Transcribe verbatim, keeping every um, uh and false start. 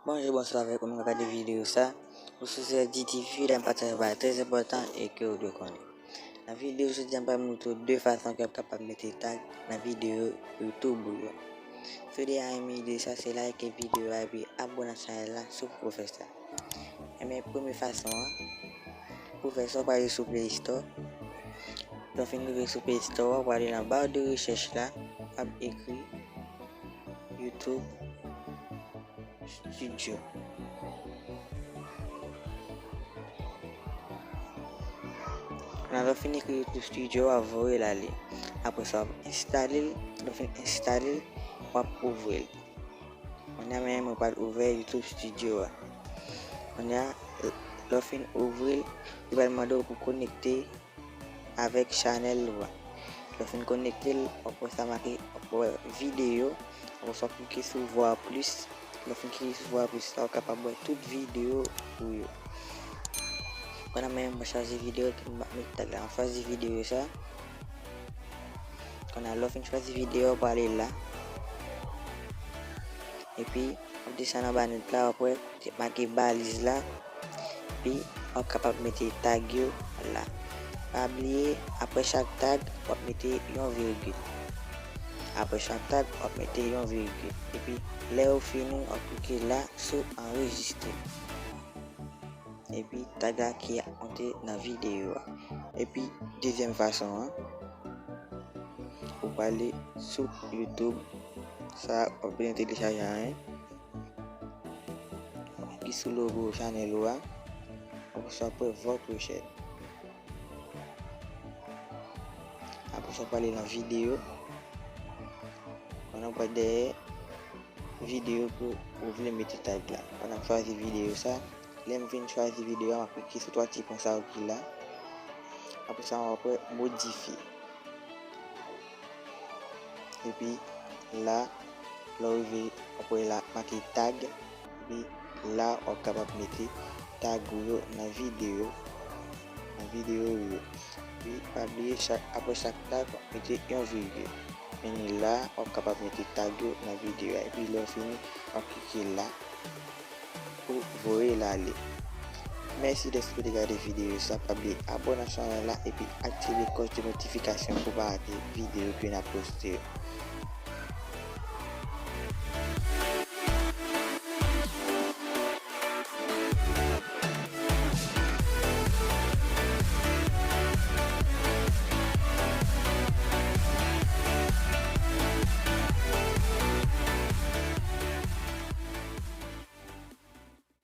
Bonjou, bonswa avèk ou menm k ap gade videyo sa. Ou sou Zè Di T V, la m pataje yon bagay trè enpòtan e ke ou dwe konnen. Nan videyo jodi a, m pral montre w de fason ke w ap kapab mete tag nan videyo YouTube ou yo. Si w deja renmen ide sa, se like videyo a epi abòne ak chanèl la si w poko fè sa. Enben, premye fason an, pou fè sa, w prale sou Play Store. Lè w fin rive sou Play Store, w prale nan ba de rechèch la, w ap ekri YouTube Studio. Kounye a, lè w fin ekri YouTube Studio, w ap voye l ale. Apre sa, w ap enstale l. Lè w fin enstale l, w ap ouvri l. Kounye a menm, mwen pral ouvè YouTube Studio a. Kounye a, lè w fin ouvri l, li pral mande w pou konekte avèk chanèl ou a. Lè w fin konekte l, w ap wè sa make, w ap wè videyo, apre sa w ap klike sou voir plus. Lè w fin klike sou voir plus la, w kapab wè tout videyo ou yo. Kounye a menm, mwen chwazi videyo ke m ap met tag la. Mwen chwazi videyo sa. Kounye a, lè w fin chwazi videyo, w prale la. Epi, w ap desann anba nèt la, w ap wè make baliz la. Epi, w ap kapab mete tag yo la. Pa bliye, apre chak tag, w ap mete yon virgil. Apre chak tag, w ap mete yon virgil. Epi, lè w fini, w ap klike la sou anrejistre. Epi, tag la ki ap monte nan videyo a. Epi, dezyèm fason an, ou prale sou YouTube. Sa, w ap bezwen telechaje anyen. Ki sou logo chanèl ou a. Apre sa, w ap wè votre chaîne. Apre sa, w prale nan videyo. Kounye a, w prale dèyè videyo ke ou vle mete tag la. Kounye a, m chwazi videyo sa. Lè m fin chwazi videyo a, m ap klike sou twa ti pwen sa yo ki la. Apre sa, w ap wè modifye. Epi la, lè w rive, w ap wè la make tag. Epi la, w ap kapab mete tag ou yo nan videyo, nan videyo ou yo. Epi pa bliye, chak, apre chak tag, w ap mete yon virgil. Men la, w ap kapab mete tag yo nan videyo a. Epi lè w fini, w ap klike la pou voye l ale. Mèsi dèske w te gade videyo sa. Pa bliye abòne ak chanèl la epi aktive klòch de notifikasyon pou w pa rate videyo ke n ap poste yo.